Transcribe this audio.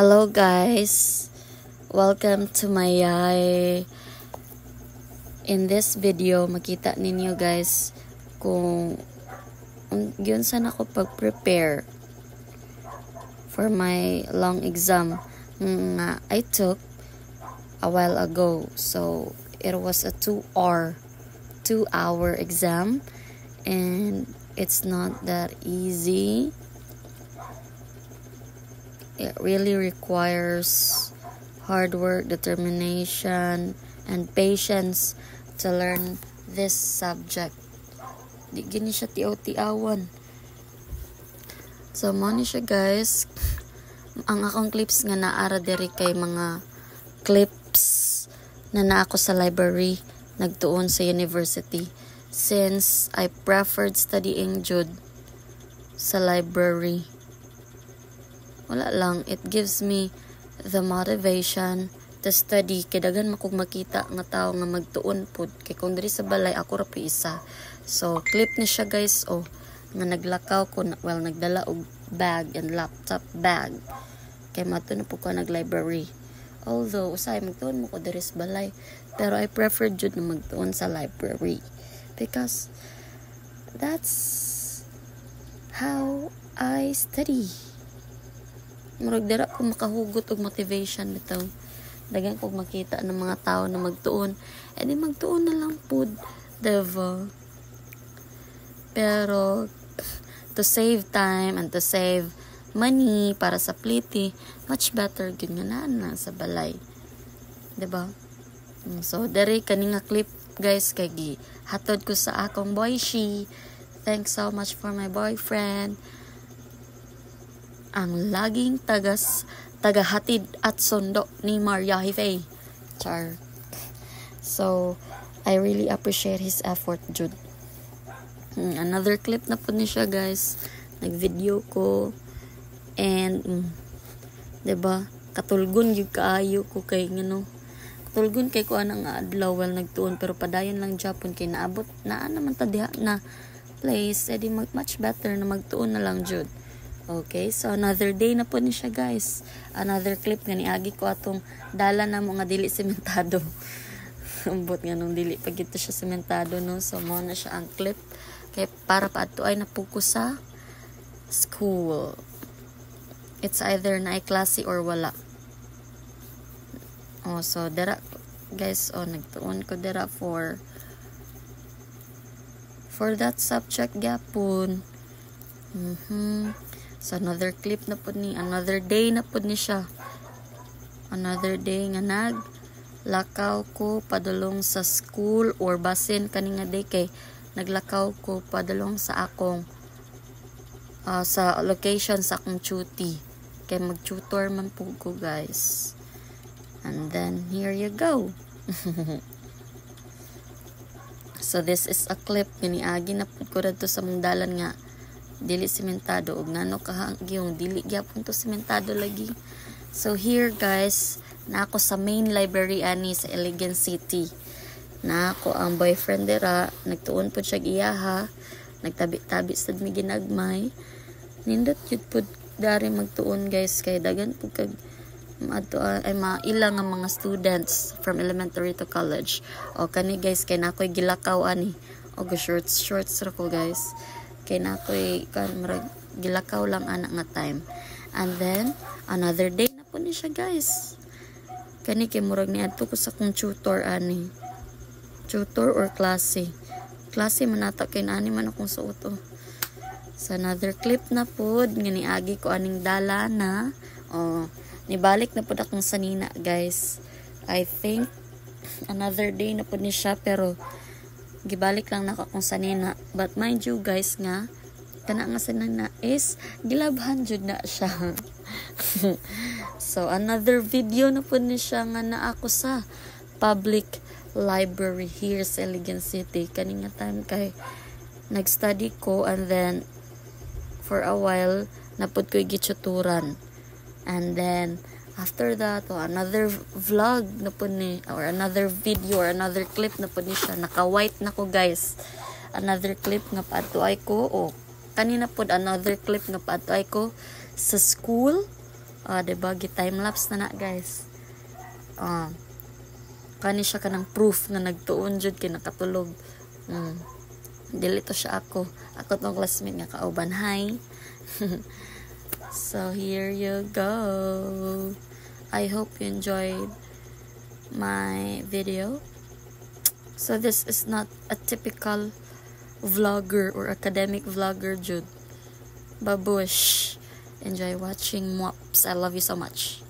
Hello guys, welcome to my yay. In this video, makita ninyo, guys, kung giunsa nako pag-prepare for my long exam nga I took a while ago. So it was a 2 hour exam and it's not that easy. It really requires hard work, determination, and patience to learn this subject. Di gyud ni siya tiaw-tiawan. So, mao ni siya, guys. Ang akong clips nga naa ra diri kay mga clips na naa ko sa library nagtuon sa university, since I preferred studying jud sa library. Wala lang, it gives me the motivation to study kay daghan man kog makita nga tao nga magtuon pud, kay kung diri sa balay, ako ra po isa. So clip ni siya, guys, oh, nga naglakaw ko, well, nagdala og bag and laptop bag kay mato na pud ko nag library, although usahay magtuon mo ko diri sa balay, pero I prefer jud na magtuon sa library because that's how I study. Murag dira ko makahugot og motivation bitaw. Daghan kog makita ng mga tao na magtuon, edi magtuon na lang pud, diba? Pero to save time and to save money para sa pliti, much better gyud nga naa na sa balay, diba? So diri, kani nga clip, guys, kay gi hatod ko sa akong boyshi. Thanks so much for my boyfriend, ang laging tagas tagahatid at sundo ni Maria Hife. Char. So, I really appreciate his effort, jud. Another clip na pud ni siya, guys. Nag-video ko. And, 'di ba? Katulgon gyud kaayo ko kay ngano. Katulgon kay ko anang adlaw while nagtuon, pero padayon lang japon kay naabot naa naman ta diha na place, edi mag much better na magtuon na lang jud. Okay, so another day na pud ni siya, guys. Another clip nga niagi ko atong dalan namo nga dili sementado. Ambot nga nung dili pa gito siya sementado, no. So mao na siya ang clip kay para paadto ay na pud ko sa school. It's either naay klase or wala. Oh, so dira, guys, oh, nagtuon ko dira for that subject gyapon. So another clip na pud ni, another day na pud ni siya. Another day nga nag lakaw ko padulong sa school or basin kani nga day kay naglakaw ko padulong sa akong sa location sa akong tutor kay mag-tutor man pud ko, guys. And then here you go. So this is a clip nga niagi na pud ko didto sa mong dalan nga dili sementado, ug ngano kahagyong dili gyapon to sementado lagi. So here, guys, na ako sa main library ani sa Iligan City. Na ako ang boyfriend dira, nagtuon pud siya iyaha, nagtabi-tabi sad mi ginagmay. Nindot jud pud dari magtuon, guys, kay daghan pud kag maadto ay maila nga mga students from elementary to college. O kani, guys, kay na ako'y gilakaw ani. O go shorts shorts ra ko, guys. Kay na ako'y kan murag gilakaw lang ana nga time. And then another day na pud ni siya, guys. Kani kay murag niadto ko sa akong tutor ani. Tutor or klase. Klase man ata kay naani man akong suot, oh. Sa another clip na pod nga niagi ko aning dala na. Oh, nibalik na pod akong sanina, guys. I think another day na pod ni siya, pero gibalik lang nako akong sanina. But mind you, guys, nga kana nga sanina is gilabhan jud na siya. So another video na pod ni siya nga naa ako sa public library here sa Iligan City. Kani nga time kay nag-study ko and then for a while naa pud ko'y gitutoran. And then after that, oh, another vlog na pud ni or another video or another clip na pud ni siya. Naka-white na ko, guys. Another clip nga paadto ay ko, oh, kanina pod another clip nga paadto ay ko sa school. Ah, diba? Gi-time lapse na na, guys. Ah, kani siya kanang proof nga nagtuon jud kay nakatulog. Dili to siya ako. Ako tong classmate nga kauban. Hi. So here you go. I hope you enjoyed my video. So this is not a typical vlogger or academic vlogger jud. Babush. Enjoy watching, Mwaps. I love you so much.